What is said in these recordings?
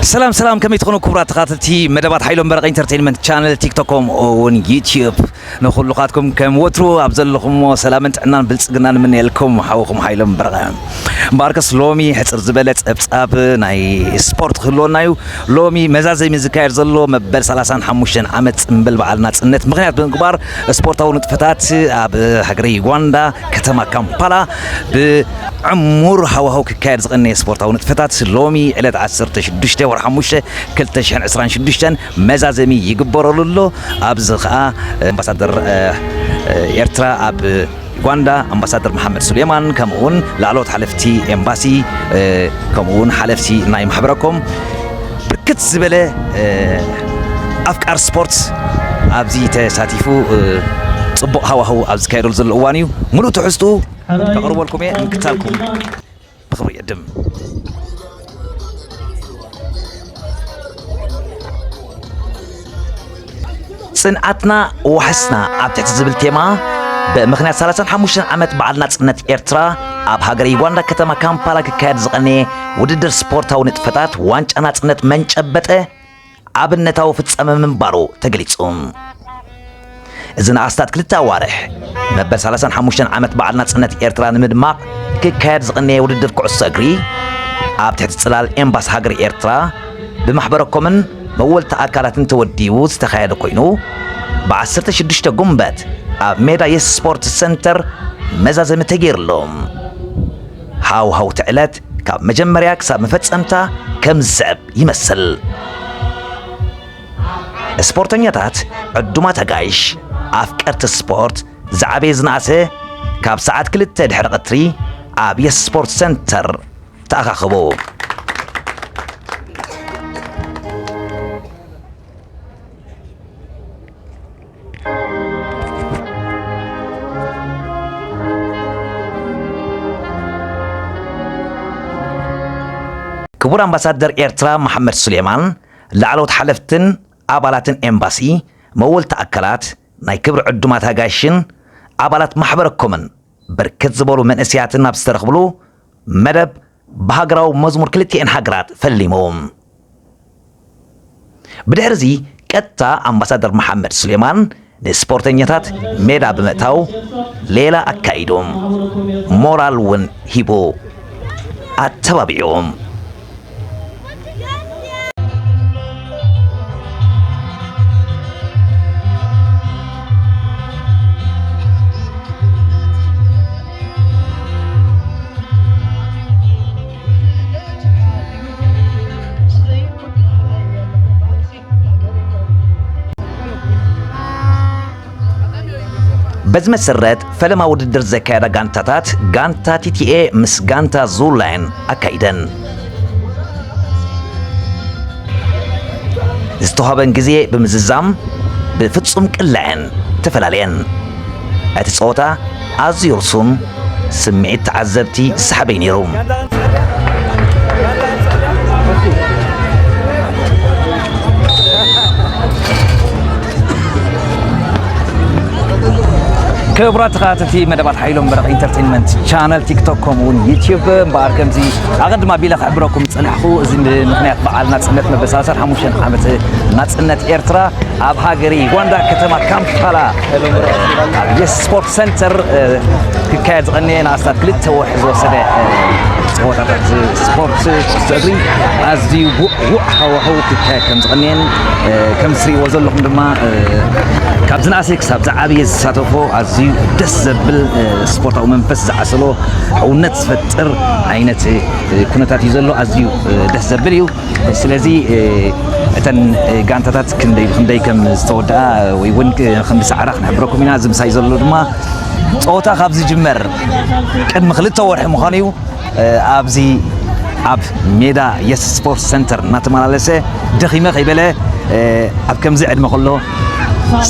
ሰላም ሰላም፣ ከመይ ትኾኑ ክቡራት ተኸታተልቲ መደባት ሓይሎም በረቐ ኢንተርቴይንመንት ቻነል፣ ቲክቶክ፣ ከምኡ እውን ዩትዩብ? ንኹልኻትኩም ከም ወትሩ ኣብ ዘለኹሞ ሰላምን ጥዕናን ብልጽግናን ንምንየልኩም፣ ሓውኹም ሓይሎም በረቐ። እምበኣርከስ ሎሚ ሕጽር ዝበለ ጸብጻብ ናይ ስፖርት ክህልወና እዩ። ሎሚ መዛዘሚ ዝካየድ ዘሎ መበል ሰላሳን ሓሙሽተን ዓመት ጽምብል በዓል ናጽነት ምኽንያት ብምግባር ስፖርታዊ ንጥፈታት ኣብ ሃገረ ዩጋንዳ ከተማ ካምፓላ ብዕሙር ሃዋህው ክካየድ ዝቐነየ ስፖርታዊ ንጥፈታት ሎሚ ዕለት ዓሰርተ ሽዱሽተ ወርሒ ሓሙሽተ ክልተ ሽሕን ዕስራን ሽዱሽተን መዛዘሚ ይግበረሉ ኣሎ። ኣብዚ ኸኣ ኣምባሳደር፣ እ፣ እ፣ ኤርትራ ኣብ ዩጋንዳ ኣምባሳደር መሓመድ ሱሌማን፣ ከምኡውን ላዕለዎት ሓለፍቲ ኤምባሲ፣ እ፣ ከምኡውን ሓለፍቲ ናይ ማሕበረኮም፣ ብርክት ዝበለ፣ እ፣ ኣፍቃር ስፖርት ኣብዚ ተሳቲፉ፣ እ፣ ጽቡቕ ሃዋህው ኣብ ዝካየደሉ ዘሎ እዋን እዩ። ምሉእ ትሕዝትኡ ከቕርበልኩም እየ፣ ንምክታልኩም ብኽብሪ ይዕድም። ጽንዓትና ዋሕስና ኣብ ትሕቲ ዝብል ቴማ፣ ብምኽንያት ሰላሳን ሓሙሽተን ዓመት በዓል ናጽነት ኤርትራ፣ ኣብ ሃገረ ዩጋንዳ ከተማ ካምፓላ ክካየድ ዝቐነየ ውድድር ስፖርታዊ ንጥፈታት ዋንጫ ናጽነት መንጨበጠ ኣብነታዊ ፍጻመ ምንባሩ ተገሊጹ። እዚ ንኣስታት ክልተ ኣዋርሕ መበል ሰላሳን ሓሙሽተን ዓመት በዓል ናጽነት ኤርትራ ንምድማቕ ክካየድ ዝቐነየ ውድድር ኩዕሶ እግሪ፣ ኣብ ትሕቲ ጽላል ኤምባሲ ሃገር ኤርትራ ብማሕበረኮምን መወልቲ ኣካላትን ተወዲቡ ዝተኻየደ ኮይኑ፣ ብዓሰርተ ሽዱሽተ ጉንበት ኣብ ሜዳ የስ ስፖርት ሰንተር መዛዘሚ ተገይርሉ። ሃውሃውቲ ዕለት ካብ መጀመርያ ክሳብ መፈጸምታ ከም ዝስዕብ ይመስል። ስፖርተኛታት፣ ዕዱማት ኣጋይሽ፣ ኣፍቀርቲ ስፖርት፣ ዝዓበየ ዝነኣሰ፣ ካብ ሰዓት ክልተ ድሕሪ ቀትሪ ኣብ የስ ስፖርት ሰንተር ተኣኻኸቡ። ክቡር ኣምባሳደር ኤርትራ መሓመድ ሱሌማን፣ ላዕለዎት ሓለፍትን ኣባላትን ኤምባሲ፣ መወልቲ ኣካላት፣ ናይ ክብሪ ዕዱማት ኣጋይሽን ኣባላት ማሕበረኮምን ብርክት ዝበሉ መንእሰያትን ኣብ ዝተረኽብሉ መደብ ብሃገራዊ መዝሙር ክልቲኤን ሃገራት ፈሊሙ። ብድሕርዚ ቀጥታ ኣምባሳደር መሓመድ ሱሌማን ንስፖርተኛታት ሜዳ ብምእታው ሌላ ኣካይዱ፣ ሞራል እውን ሂቡ ኣተባቢዑ። በዚ መሰረት ፈለማ ውድድር ዘካየዳ ጋንታታት፣ ጋንታ ቲቲኤ ምስ ጋንታ ዙላይን ኣካይደን። ዝተዋህበን ግዜ ብምዝዛም ብፍጹም ቅላዕን ተፈላለየን። እቲ ጸወታ ኣዝዩ ርሱን፣ ስምዒት ተዓዘብቲ ዝሰሓበ እዩ ነይሩ። ክቡራት ተኸታተልቲ መደባት ሓይሎም በረቕ ኢንተርቴይንመንት ቻነል፣ ቲክቶክ፣ ከምኡ እውን ዩትዩብ፣ እምበኣር ከምዚ ኣቐድም ኣቢለ ክሕብረኩም ዝጸናሕኩ፣ እዚ ብምኽንያት በዓል ናጽነት መበል ሰላሳን ሓሙሽተን ዓመት ናጽነት ኤርትራ ኣብ ሃገረ ዩጋንዳ ከተማ ካምፓላ ኣብ የስ ስፖርት ሰንተር፣ እ፣ ክካየድ ዝቐነየ ንኣስታት ክልተ ወርሒ ዝወሰደ፣ እ፣ ጸወታታት ስፖርት እግሪ ኣዝዩ ውዕ ሃዋህው ክካየድ ከም ዝቐነየን፣ እ፣ ከም እትሪእዎ ዘለኹም ድማ፣ እ፣ ካብ ዝነኣሰ ክሳብ ዝዓበየ ዝሳተፎ ኣዝዩ ደስ ዘብል፣ እ፣ ስፖርታዊ መንፈስ ዝዓሰሎ፣ ሕውነት ዝፈጥር ዓይነት፣ እ፣ ኩነታት እዩ ዘሎ። ኣዝዩ፣ እ፣ ደስ ዘብል እዩ። ስለዚ፣ እ፣ እተን፣ እ፣ ጋንታታት ክንደይ ብክንደይ ከም ዝተወድኣ ወይ እውን ክ-፣ ከም ዝሰዓራ ክንሕብረኩም ኢና። እዚ ምሳይ ዘሎ ድማ ጸወታ ካብ ዝጅመር ቅድሚ ክልተ ወርሒ ምዃኑ እዩ። እ፣ ኣብዚ ኣብ ሜዳ የስ ስፖርት ሰንተር እናተመላለሰ ደኺመ ከይበለ፣ እ፣ ኣብ ከምዚ ዕድመ ከሎ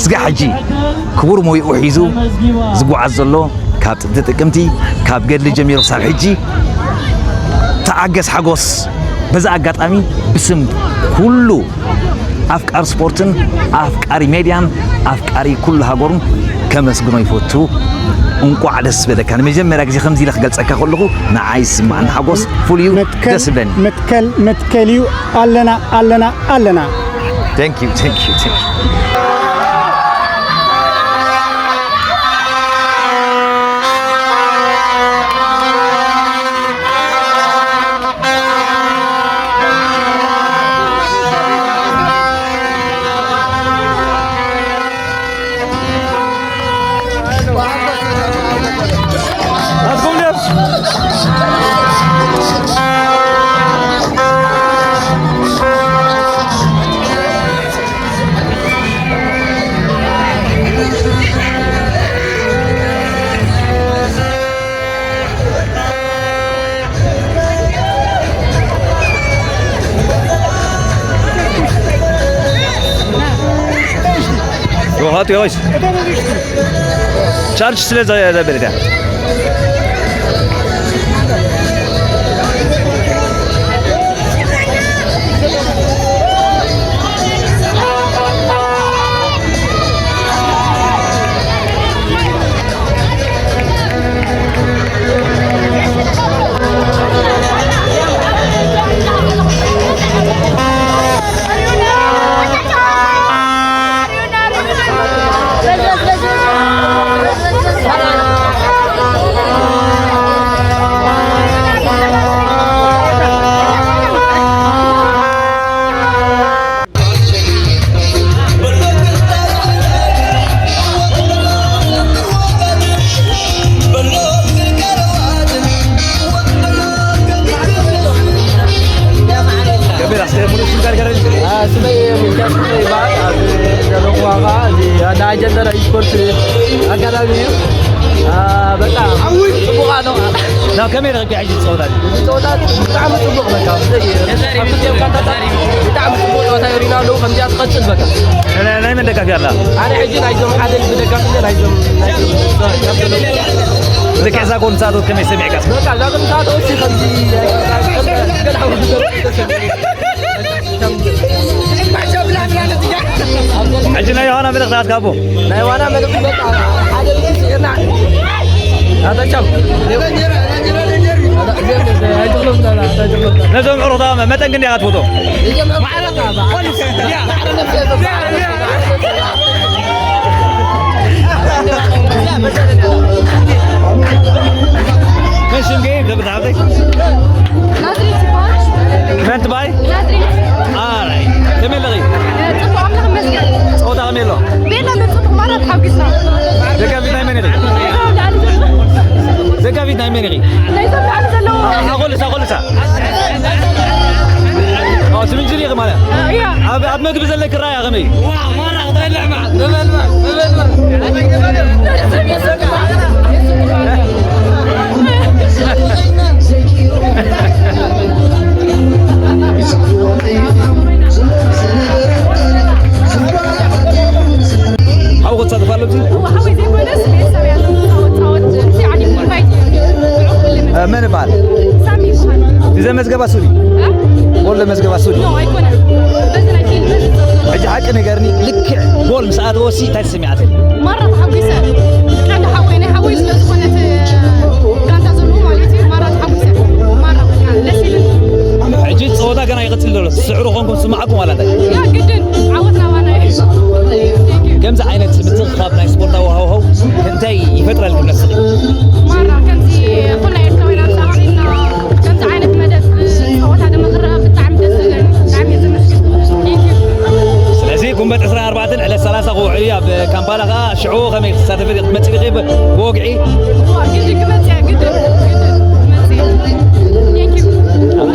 ስጋዕ ሕጂ ክቡር ሞይኡ ሒዙ ዝጓዓዝ ዘሎ፣ ካብ ጥንቲ ጥቅምቲ፣ ካብ ገድሊ ጀሚሩ ክሳብ ሕጂ፣ ተዓገስ ሓጎስ። በዚ ኣጋጣሚ ብስም ኩሉ ኣፍቃሪ ስፖርትን ኣፍቃሪ ሜድያን ኣፍቃሪ ኩሉ ሃገሩን ከመስግኖ ይፈቱ። እንቋዕ ደስ በለካ። ንመጀመርያ ግዜ ከምዚ ኢለ ክገልጸካ ከለኹ ንዓይ ዝስማዓኒ ሓጎስ ፍሉይ እዩ። መትከል ደስ ይብለኒ። መትከል መትከል እዩ። ኣለና ኣለና ኣለና። Thank you, thank you, thank you. Rohat yavaş. Charge ስለ ዘበለካ። ስመይ ሙልካስ ይበሃል። ኣብዚ ዘለኹዋ ከዓ እዚ ኣዳ ኣጀንዳ ናይ ስፖርት ኣካዳሚ እዩ። አ፣ በቃ ጽቡቕ ኣሎ። ናብ ከመይ ረኺብካ ሕጂ ጸወታ? እዚ ጸወታ ብጣዕሚ ጽቡቕ በቃ። ብዘይ-፣ ኣብ ክልቲኦም ጋንታታት ብጣዕሚ ጽቡቕ ጸወታ የሪና ኣለዉ። ከምዚኣ ትቐጽል በቃ። ናይ፣ ናይ መን ደጋፊ ኣላ? ኣነ ሕጂ ናይዞም ሓደ ልቢ ደጋፊ እየ፣ ናይዞም፣ ናይዞም። ልክዕ እዛ ጎል ንሳቶ ከመይ ሰሚዕካ? በቃ እዛ ጎል ንሳቶ እስኪ ከምዚ ሕጂ ናይ ዮሃና መልእኽቲ ኣትካቦ። ናይ ዋና መልእኽቲ በቃ ሓደ ልቢ ስዒርና። ኣታቻም። ነዞም ዕሩኽታ መጠን ክንደይ ኢኻ ትፈትዎም? መን ሽምኪ? ክብርቲ ሓፍተይ። ናዝሬት ይበሃል። መን ትበሃሊ? ናዝሬት። ኣራይ። ከመይ ኣለኺ? ጽቡቕ ኣምላኽ ይመስገን። ጸወታ ከመይ ኣሎ? ቤላ መን ጽቡቕ ማራ ተሓጒስና። ደጋፊት ናይ መን ኢኺ? ናይዞም ላዕሊ ዘለዉ። ደጋፊት ናይ መን ኢኺ? ናይዞም ላዕሊ ዘለዉ። ኣ-፣ ኣኾልሳ፣ ኣኾልሳ። ኦ፣ ስምንጅር ኢኺ ማለት? እያ። ኣብ፣ ኣብ መግቢ ዘለኪ ራእያ ከመይ? ሓው ክትሳተፍ ኣሎ ኣብዚ? እወ፣ ሓወይ ዘይኮነስ ቤተሰብ እያ ትጻወት፣ ጻወት፣ እዚ ዓሊ ሙሉ ፋይት እዩ። እ፣ መን ይበሃል? ሳሚ ይበሃል። እዚ ዘመዝገባ ሱዲ? እ? ጎል ዘመዝገባ ሱዲ? ኖ፣ ኣይኮነን። በዚ ናይ ፊልም ዝጻወት ዘሎ። ሕጂ ሓቂ ንገርኒ፣ ልክዕ ጎል ምስ ኣተወሲ እንታይ ተሰሚዓትኪ? ማራ ተሓጒሰ። ቀንዲ ሓወይ፣ ናይ ሓወይ ስለ ዝኾነት ጋንታ ዘለዎ ማለት እዩ። ማራ ተሓጒሰ። ማራ በቃ ደስ ይብል። ሕጂ ጸወታ ገና ይቕጽል ዘሎ። ስዕሩ ኮንኩም ስማዕኩም ዋላ እንታይ? ያ ግድን ዓወት ናባና እዩ። Thank you። ከምዚ ዓይነት ምትእኽኻብ ናይ ስፖርታዊ ሃዋህው እንታይ ይፈጥረልኩም ነስኺ? ማራ ከምዚ ኩላ ኤርትራውያን ኣተኣኻኺብና ከምዚ ዓይነት መደብ ጸወታ ድማ ክረኣ ብጣዕሚ ደስ ዝብል፣ ብጣዕሚ እየ ዘመስግን። Thank you። ስለዚ ጉንበት ዕስራን ኣርባዕተን ዕለት ሰላሳ ክውዕል እዩ ኣብ ካምፓላ። ከኣ ሽዑ ከመይ ክትሳተፊ ክትመጽኢ ኢኺ ብወግዒ? እዋ፣ ግድን ክመጽእ እየ፣ ግድን፣ ግድን ክመጽእ እየ። Thank you።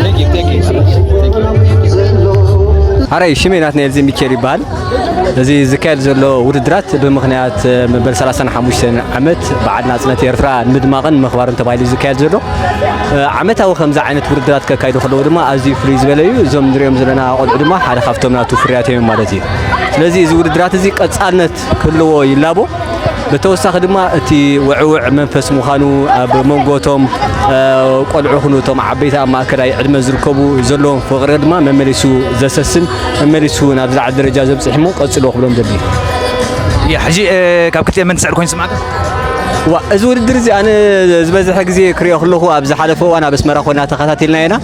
Thank you, thank you. Thank you. ሓራይ ሽመይ ናትናኤል ሚካኤል ይበሃል። እዚ ዝካየድ ዘሎ ውድድራት ብምኽንያት መበል ሰላሳን ሓሙሽተን ዓመት በዓል ናጽነት ኤርትራ ንምድማቕን ንምኽባርን ተባሂሉ ዝካየድ ዘሎ ዓመታዊ ከምዚ ዓይነት ውድድራት ከካይዱ ከለዉ ድማ ኣዝዩ ፍልይ ዝበለ እዩ። እዞም ንሪኦም ዘለና ቆልዑ ድማ ሓደ ካብቶም ናቱ ፍርያት እዮም ማለት እዩ። ስለዚ እዚ ውድድራት እዚ ቀጻልነት ክህልዎ ይላቦ። ብተወሳኺ ድማ እቲ ውዕውዕ መንፈስ ምዃኑ ኣብ መንጎ እቶም፣ እ፣ ቆልዑ ይኹኑ እቶም ዓበይቲ ኣብ ማእከላይ ዕድመ ዝርከቡ ዘለዎም ፍቕሪ ድማ መመሊሱ ዘሰስን መመሊሱ ናብ ዝለዓለ ደረጃ ዘብጽሕ እሞ ቀጽሎ ክብሎም ደሊ። ያ፣ ሕጂ፣ እ፣ ካብ ክልቲኦም መን ትስዕር ኮይኑ ይስምዓካ? ዋ፣ እዚ ውድድር እዚ ኣነ ዝበዝሐ ግዜ ክሪኦ ከለኹ ኣብ ዝሓለፈ እዋን ኣብ ኣስመራ ኮይና ተኸታቲልና ኢና።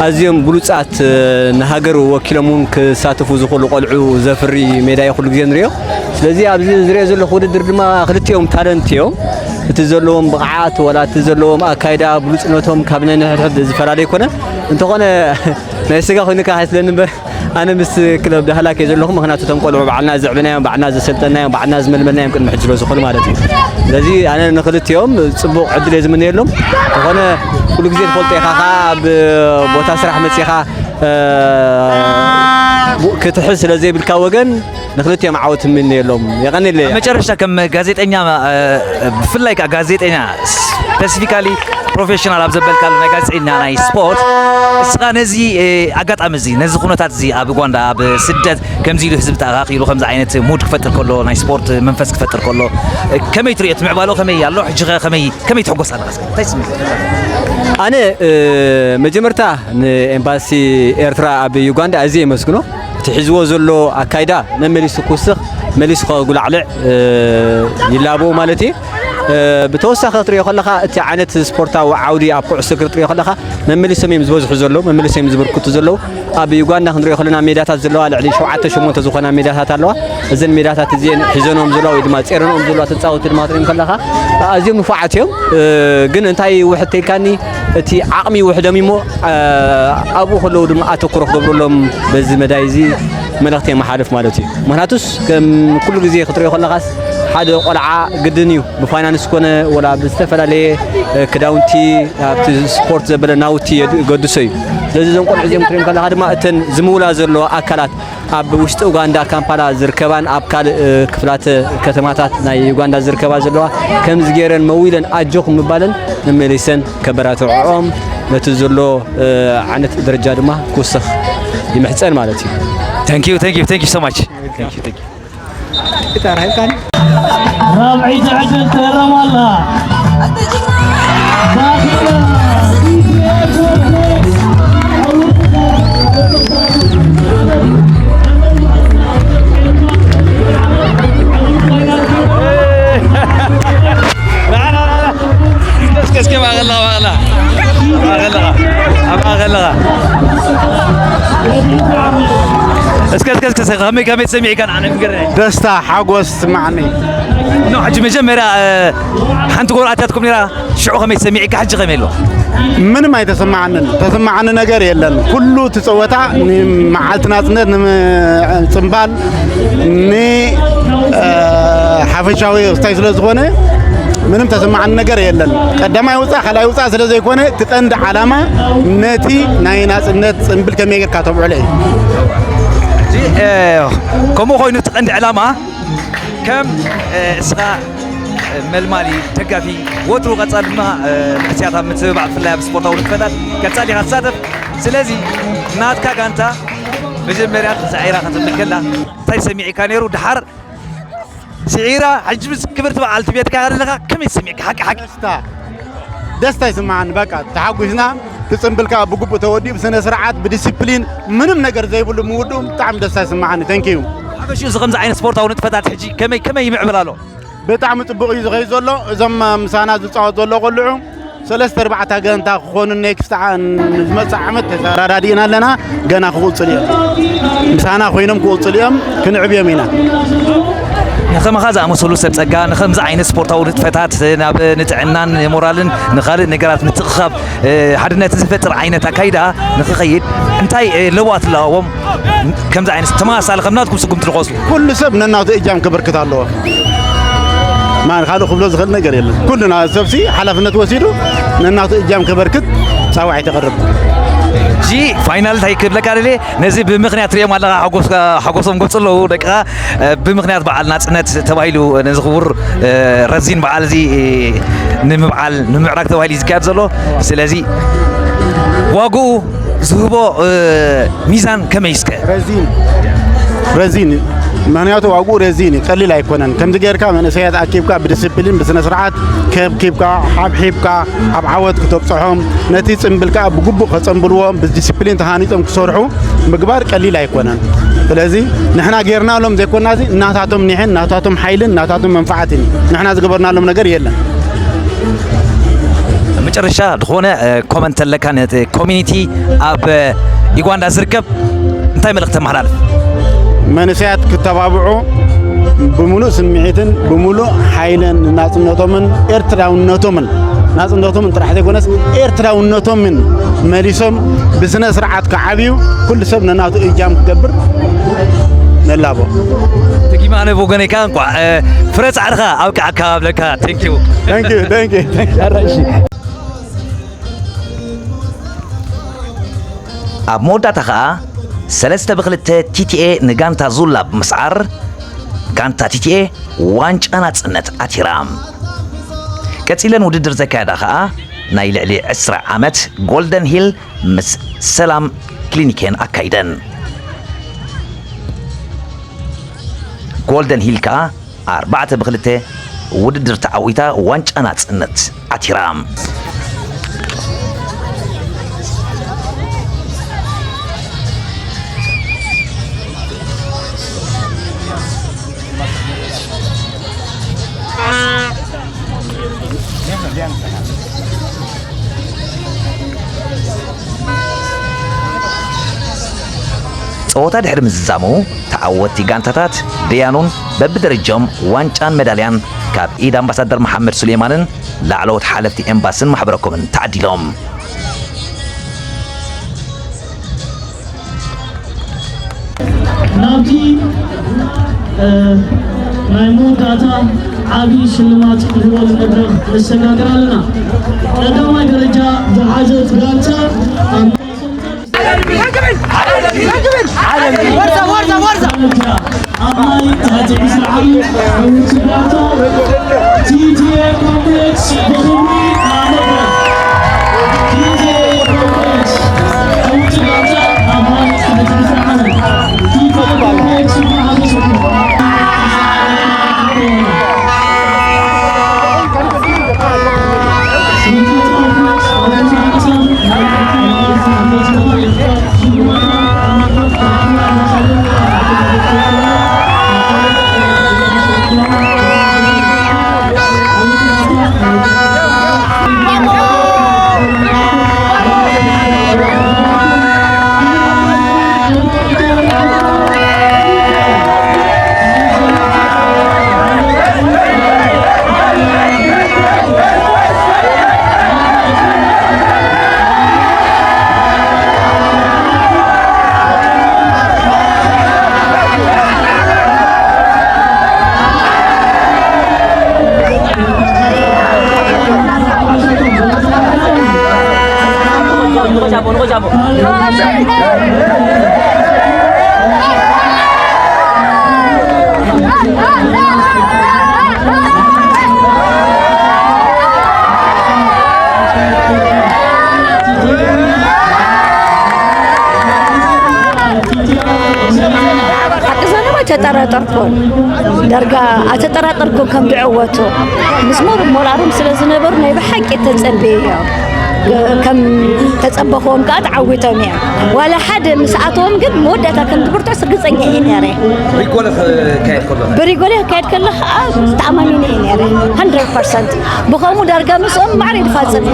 ኣዝዮም ብሉጻት፣ እ፣ ንሃገር ወኪሎም እውን ክሳተፉ ዝኽእሉ ቆልዑ ዘፍሪ ሜዳ እዩ ኩሉ ግዜ ንሪኦ። ስለዚ ኣብዚ ዝሪኦ ዘለኹ ውድድር ድማ ክልቲኦም ታለንት እዮም። እቲ ዘለዎም ብቕዓት ወላ እቲ ዘለዎም ኣካይዳ ብሉጽነቶም ካብ ነንሕድሕድ ዝፈላለ ኣይኮነን። እንተኾነ ናይ ስጋ ኮይኑ ከሓስለኒ እምበር ኣነ ምስ ክለብ ዳህላክ እየ ዘለኹ። ምኽንያቱ እቶም ቆልዑ ባዕልና ዘዕብናዮም፣ ባዕልና ዘሰልጠናዮም፣ ባዕልና ዝመልመልናዮም ቅድሚ ሕጂ ስለ ዝኾኑ ማለት እዩ። ስለዚ ኣነ ንኽልቲኦም ጽቡቕ ዕድል እየ ዝምነየሎም። ዝኾነ ኩሉ ግዜ ትፈልጦ ኢኻ፣ ከኣ ኣብ ቦታ ስራሕ መጺኻ፣ እ፣ ክትሕዝ ስለ ዘይብልካ ወገን ንኽልቲኦም ዓወት እምነየሎም። የቐንየለይ። ኣብ መጨረሻ ከም ጋዜጠኛ፣ እ፣ ብፍላይ ከኣ ጋዜጠኛ ስፔሲፊካሊ ፕሮፌሽናል ኣብ ዘበልካሉ ናይ ጋዜጠኛ ናይ ስፖርት፣ እስኻ ነዚ፣ እ፣ ኣጋጣሚ እዚ፣ ነዚ ኩነታት እዚ ኣብ ኡጋንዳ ኣብ ስደት ከምዚ ኢሉ ህዝቢ ተኣኻኺሉ ከምዚ ዓይነት ሙድ ክፈጥር ከሎ፣ ናይ ስፖርት መንፈስ ክፈጥር ከሎ፣ እ፣ ከመይ ትርእዮ? እቲ ምዕባሎ ከመይ ኣሎ? ሕጂ ኸ ከመይ፣ ከመይ ትሕጎስ ኣለኻ? እስከ እንታይ ስምዒት ኣለካ? ኣነ፣ እ፣ መጀመርታ ንኤምባሲ ኤርትራ ኣብ ዩጋንዳ ኣዝየ የመስግኖ። እቲ ሒዝዎ ዘሎ ኣካይዳ መመሊሱ ክውስኽ፣ መሊሱ ከጉላዕልዕ፣ እ፣ ይላቦ ማለት እዩ። እ፣ ብተወሳኺ ክትሪኦ ከለኻ፣ እቲ ዓይነት ስፖርታዊ ዓውዲ ኣብ ኩዕሶ እግሪ ትሪኦ ከለኻ፣ መመሊሶም እዮም ዝበዝሑ ዘለዉ፣ መመሊሶም እዮም ዝብርክቱ ዘለዉ። ኣብ ዩጋንዳ ክንሪኦ ከለና ሜዳታት ዘለዋ ልዕሊ ሸውዓተ ሸሞንተ ዝኾና ሜዳታት ኣለዋ። እዘን ሜዳታት እዚአን ሒዘንኦም ዘለዋ ወይ ድማ ጼረንኦም ዘለዋ ተጻወትቲ ድማ ክትሪኦም ከለኻ፣ ኣዝዮም ንፉዓት እዮም። እ፣ ግን እንታይ ውሕድ ተይልካኒ፣ እቲ ዓቕሚ ይውሕዶም እሞ፣ እ፣ ኣብኡ ከለዉ ድማ ኣተኩሮ ክገብረሎም በዚ መዳይ እዚ መልእኽቲ የመሓልፍ ማለት እዩ። ምኽንያቱስ ከም ኩሉ ግዜ ክትሪኦ ከለኻስ ሓደ ቆልዓ ግድን እዩ ብፋይናንስ ኮነ ወላ ብዝተፈላለየ፣ እ፣ ክዳውንቲ ኣብቲ ስፖርት ዘበለ ናውቲ የድ-፣ ገድሶ እዩ። ስለዚ እዞም ቆልዑ እዚኦም ክትሪኦም ከለኻ ድማ እተን ዝምውላ ዘለዋ ኣካላት ኣብ ውሽጢ ኡጋንዳ ካምፓላ ዝርከባን ኣብ ካልእ፣ እ፣ ክፍላተ ከተማታት ናይ ዩጋንዳ ዝርከባ ዘለዋ ከምዚ ገይረን መዊለን ኣጆኹም ምባለን መመሊሰን ከበራትዕኦም ነቲ ዘሎ፣ እ፣ ዓይነት ደረጃ ድማ ክውስኽ ይምሕጸን ማለት እዩ። Thank you, thank you, thank you so much. Thank you, thank you. ራብዐይቲ ዕድል ትህረም ኣላ። እስከ፣ እስከ፣ ማእኸል ኣለኻ፣ ማእኸል ኣለኻ። ማእኸል ኣለኻ። ኣብ ማእኸል ኣለኻ። እስከ፣ እስከ፣ እስከ፣ እስከ፣ ከመይ፣ ከመይ ተሰሚዕካ ንዓና ንገረኒ። ደስታ፣ ሓጎስ ትስማዓኒ። ኖ፣ ሕጂ መጀመርያ፣ እ፣ ሓንቲ ጎል ኣትያትኩም ነይራ፣ ሽዑ ከመይ ተሰሚዕካ፣ ሕጂ ከመይ ኣሎ? ምንም ኣይተሰማዓንን። ተሰማዓኒ ነገር የለን። ኩሉ እቲ ጸወታ ንመዓልቲ ናጽነት፣ ንምጽምባል፣ ን፣ እ፣ ሓፈሻዊ ክስታይ ስለ ዝኾነ ምንም ተሰማዓኒ ነገር የለን። ቀዳማይ ውጻእ፣ ካልኣይ ውጻእ ስለ ዘይኮነ፣ እቲ ቀንዲ ዓላማ ነቲ ናይ ናጽነት ጽምብል ከመይ ጌርካ ተብዕሎ እዩ። ሕጂ፣ እ፣ ከምኡ ኮይኑ እቲ ቀንዲ ዕላማ ከም፣ እ፣ እስኻ፣ እ፣ መልማሊ፣ ደጋፊ፣ ወትሩ ቀጻሊ ድማ፣ እ፣ ንሕስያት ኣብ ምትብባዕ፣ ብፍላይ ኣብ ስፖርታዊ ንጥፈታት ቀጻሊ ኢኻ ትሳተፍ። ስለዚ ናትካ ጋንታ መጀመርያ ስዒራ ክትብል ከላ እንታይ ተሰሚዕካ ነይሩ? ደሓር ስዒራ ሕጂ ምስ ክብርቲ በዓልቲ ቤትካ ኢኻ ዘለኻ፣ ከመይ ተሰሚዕካ? ሓቂ ሓቂ። ደስታ፣ ደስታ ይስምዓኒ። በቃ ተሓጒስና፣ እቲ ጽምብል ከኣ ብግቡእ ተወዲኡ፣ ብስነ ስርዓት፣ ብዲሲፕሊን፣ ምንም ነገር ዘይብሉ ምውድኡ ብጣዕሚ ደስታ ይስምዓኒ። Thank you። ሓፈሽኡ እዚ ከምዚ ዓይነት ስፖርታዊ ንጥፈታት ሕጂ ከመይ፣ ከመይ ይምዕብል ኣሎ? ብጣዕሚ ጽቡቕ እዩ ዝኸይድ ዘሎ። እዞም ምሳና ዝጻወት ዘሎ ቆልዑ ሰለስተ ኣርባዕተ ጋንታ ክኾኑ ኔክስት ዓ-፣ ንዝመጽእ ዓመት ተሰራዳዲእና ኣለና። ገና ክቕጽሉ እዮም። ምሳና ኮይኖም ክቕጽሉ እዮም። ክንዕብዮም ኢና። ንኸማኻ ዝኣመሰሉ ሰብ ጸጋ ንኸምዚ ዓይነት ስፖርታዊ ንጥፈታት ናብ ንጥዕናን ሞራልን ንኻልእ ነገራት ምትእኽኻብ፣ እ፣ ሓድነት ዝፈጥር ዓይነት ኣካይዳ ንኽኸይድ እንታይ፣ እ፣ ለውሃት ኣለዎም? ከምዚ ዓይነት ተመሳሳሊ ከም ናትኩም ስጉምቲ ዝኸስቡ? ኩሉ ሰብ ነናቱ እጃም ከበርክት ኣለዎ። ማን ካልእ ክብሎ ዝኽእል ነገር የለን። ኩልና ሰብሲ ሓላፍነት ወሲዱ ነናቱ እጃም ከበርክት ጻውዒት የቕርብ። ሕጂ ፋይናል እንታይ ክብለካ ደልየ፣ ነዚ ብምኽንያት ትርእዮም ኣለኻ፣ ሓጎስካ፣ ሓጎሶም ገጹ ኣለዉ ደቅኻ። እ፣ ብምኽንያት በዓል ናጽነት ተባሂሉ ነዚ ክቡር፣ እ፣ ረዚን በዓል እዚ፣ እ፣ ንምብዓል፣ ንምምዕራግ ተባሂሉ እዩ ዝካየድ ዘሎ። ስለዚ ዋግኡ ዝህቦ፣ እ፣ ሚዛን ከመይ እስከ? ረዚን፣ ረዚን እዩ። ምኽንያቱ ዋግኡ ረዚን እዩ፣ ቀሊል ኣይኮነን። ከምዚ ጌርካ መንእሰያት ኣኪብካ ብዲስፕሊን፣ ብስነ ስርዓት ከብኪብካ፣ ሓብሒብካ ኣብ ዓወት ክተብጽሖም፣ ነቲ ጽምብል ከኣ ብግቡእ ከጸንብልዎም፣ ብዲስፕሊን ተሃኒጾም ክሰርሑ ምግባር ቀሊል ኣይኮነን። ስለዚ ንሕና ጌርናሎም ዘይኮናሲ፣ ናታቶም ኒሕን፣ ናታቶም ሓይልን፣ ናታቶም መንፈዓትን እዩ። ንሕና ዝገበርናሎም ነገር የለን። መጨረሻ ዝኾነ ኮመንት ኣለካ ነቲ ኮሚኒቲ ኣብ ዩጋንዳ ዝርከብ እንታይ መልእኽቲ ተመሓላልፍ? መንእሰያት ክተባብዑ፣ ብምሉእ ስምዒትን ብምሉእ ሓይልን ናጽነቶምን ኤርትራውነቶምን፣ ናጽነቶምን ጥራሕ ዘይኮነስ ኤርትራውነቶምን መሊሶም ብስነ ስርዓት ክዓብዩ ኩሉ ሰብ ነናቱ እጃም ክገብር ነላቦ። ተጊማነ ብወገነይ ከዓ እንኳዕ ፍረ ጻዕርኻ ኣብቅዓካ ኣብለካ። Thank you። ኣብ መወዳእታ ኸኣ ሰለስተ ብክልተ ቲቲኤ ንጋንታ ዙላ ብምስዓር ጋንታ ቲቲኤ ዋንጫ ናጽነት ኣቲራ። ቀጺለን ውድድር ዘካየዳ ኸኣ ናይ ልዕሊ ዕስራ ዓመት ጎልደን ሂል ምስ ሰላም ክሊኒኬን ኣካይደን። ጎልደን ሂል ከኣ ኣርባዕተ ብክልተ ውድድር ተዓዊታ ዋንጫ ናጽነት ኣቲራ። ጸወታ ድሕሪ ምዝዛሙ፣ ተዓወትቲ ጋንታታት ደያኑን በብደረጃኦም ዋንጫን መዳልያን ካብ ኢድ ኣምባሳደር መሓመድ ሱሌማንን ላዕለዎት ሓለፍቲ ኤምባስን ማሕበረ ኮምን ተዓዲሎም። ናብቲ ናይ መወዳእታ ዓቢ ሽልማት ንህበሉ መድረኽ ንሰጋገር ኣለና። ቀዳማይ ደረጃ ዝሓዘት ጋንታ ኣብ ሓቂ ዘረባ ኣይተጠራጠርኩን። ዳርጋ ኣይተጠራጠርኩን ከም ዝዕወቱ። ምስ ሞር-፣ ሞራሮም ስለ ዝነበሩ ናይ ብሓቂ ተጸንበዮ እዮም። ከም ተጸበኽዎም ከኣ ተዓዊቶም እዮም። ዋላ ሓደ ምስ ኣተዎም ግን መወዳእታ ከም ዝብርትዑስ ርግጸኛ እየ ነይረ። ሪጎለ ክካየድ ከሎ? ብሪጎለ ክካየድ ከሎ ከኣ ተኣማሚነ እየ ነይረ። ሃንድረድ ፐርሰንት። ብኸምኡ ዳርጋ ምስኦም ማዕረ ይፋጸም።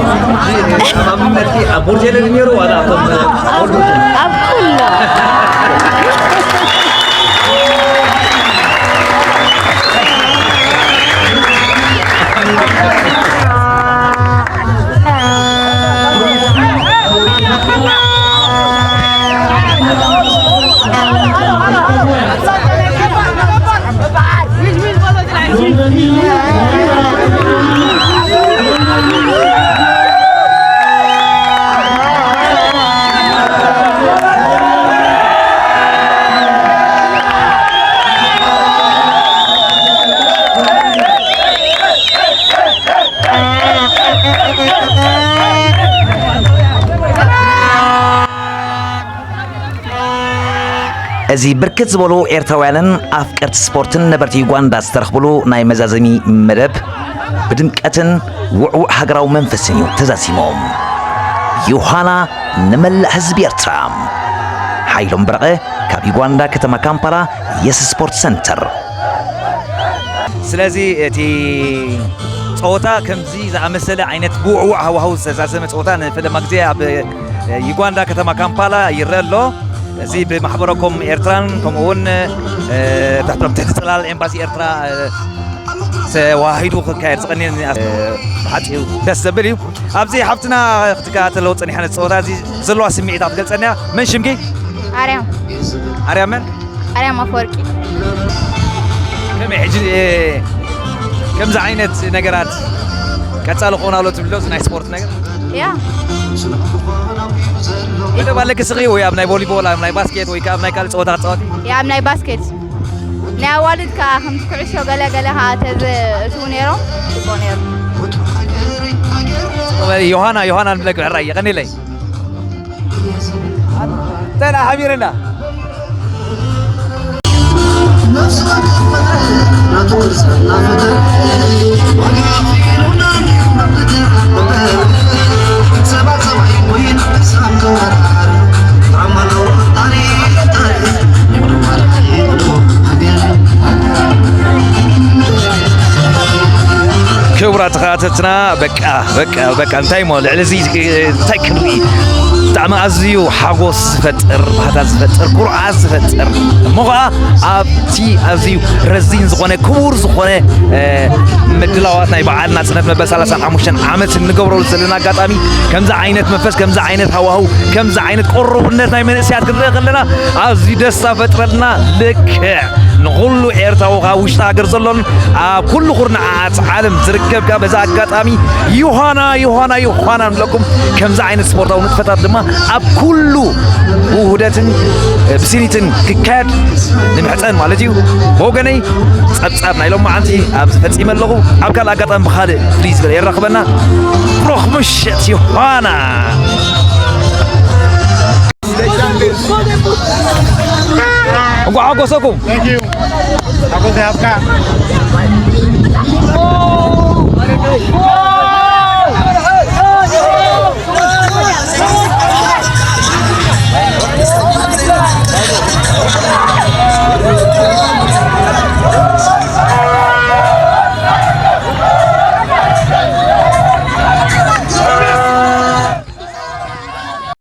ተኣማሚነትኪ ኣብ ቦርጀለ ድዩ ነይሩ ዋላ ኣብቶም ኣብ ኩሉ። እዚ ብርክት ዝበሉ ኤርትራውያንን ኣፍቀርቲ ስፖርትን ነበርቲ ዩጋንዳ ዝተረኽብሉ ናይ መዛዘሚ መደብ ብድምቀትን ውዕዉዕ ሃገራዊ መንፈስን እዩ ተዛዚሞም። ዮሃና ንመላእ ህዝቢ ኤርትራ። ሓይሎም በረቐ ካብ ዩጋንዳ ከተማ ካምፓላ የስ ስፖርት ሰንተር። ስለዚ እቲ ጸወታ ከምዚ ዝኣመሰለ ዓይነት ብውዕዋዕ ሃዋህው ዝተዛዘመ ጸወታ ንፈለማ ግዜ ኣብ ዩጋንዳ ከተማ ካምፓላ ይረአ ኣሎ። እዚ ብማሕበረኮም ኤርትራን ከምኡውን ትሕቲ ጽላል ኤምባሲ ኤርትራ ተዋሂዱ ክካየድ ዝቐንየኒ ብሓጺሩ ደስ ዘብል እዩ። ኣብዚ ሓፍትና ክትከታተሎ ጸኒሓ ነቲ ጸወታ እዚ ዘለዋ ስምዒታ ክትገልጸና እያ። መን ሽምኪ? ኣርያም ኣርያም መን? ኣርያም ኣፈወርቂ። ከመይ ሕጂ ከምዚ ዓይነት ነገራት ቀጻሊ ክኾን ኣሎ ትብሎ ናይ ስፖርት ነገር? ያ መደብ ኣለኪ ስኺ ወይ ኣብ ናይ ቮሊቦል ኣብ ናይ ባስኬት ወይ ኣብ ናይ ካልእ ጸወታ ክትጻወቲ? ያ ኣብ ናይ ባስኬት። ናይ ኣዋልድ ከኣ ከምቲ ኩዕሾ ገለ ገለ ከኣ ተዘእትዉ ነይሮም ጽቡቕ ነይሩ። ዮሃና ዮሃና ንብለኪ ሕራይ የቐኒለይ። ተና ሓቢርና ክቡራት ተኸታተልትና በቃ በቃ በቃ እንታይ እሞ ልዕሊ እዚ እንታይ ክንርኢ ብጣዕሚ ኣዝዩ ሓጎስ ዝፈጥር ባህታ ዝፈጥር ኩርዓት ዝፈጥር እሞ ከዓ ኣብቲ ኣዝዩ ረዚን ዝኾነ ክቡር ዝኾነ ምድላዋት ናይ በዓል ናፅነት መበል ሰላሳን ሓሙሽተን ዓመት እንገብረሉ ዘለና ኣጋጣሚ ከምዚ ዓይነት መንፈስ ከምዚ ዓይነት ሃዋህው ከምዚ ዓይነት ቆረቡነት ናይ መንእሰያት ክንርኢ ከለና ኣዝዩ ደስታ ፈጥረልና ልክዕ ንኩሉ ኤርትራዊ ካብ ውሽጢ ሃገር ዘሎን ኣብ ኩሉ ኩርናዓት ዓለም ዝርከብ ካብ በዛ ኣጋጣሚ ዮሃና ዮሃና ዮሃና ንብለኩም ከምዚ ዓይነት ስፖርታዊ ንጥፈታት ድማ ኣብ ኩሉ ብውህደትን ብስኒትን ክካየድ ንምሕፀን ማለት እዩ። ብወገነይ ፀብፃብ ናይ ሎማዓንቲ ኣብዚ ፈፂመ ኣለኹ። ኣብ ካልእ ኣጋጣሚ ብኻልእ ፍልይ ዝበለ የራኽበና። ብሩኽ ምሸት ዮሃና። እንኳዕ ሓጎሰኩም። ሓጎስ ይሃብካ።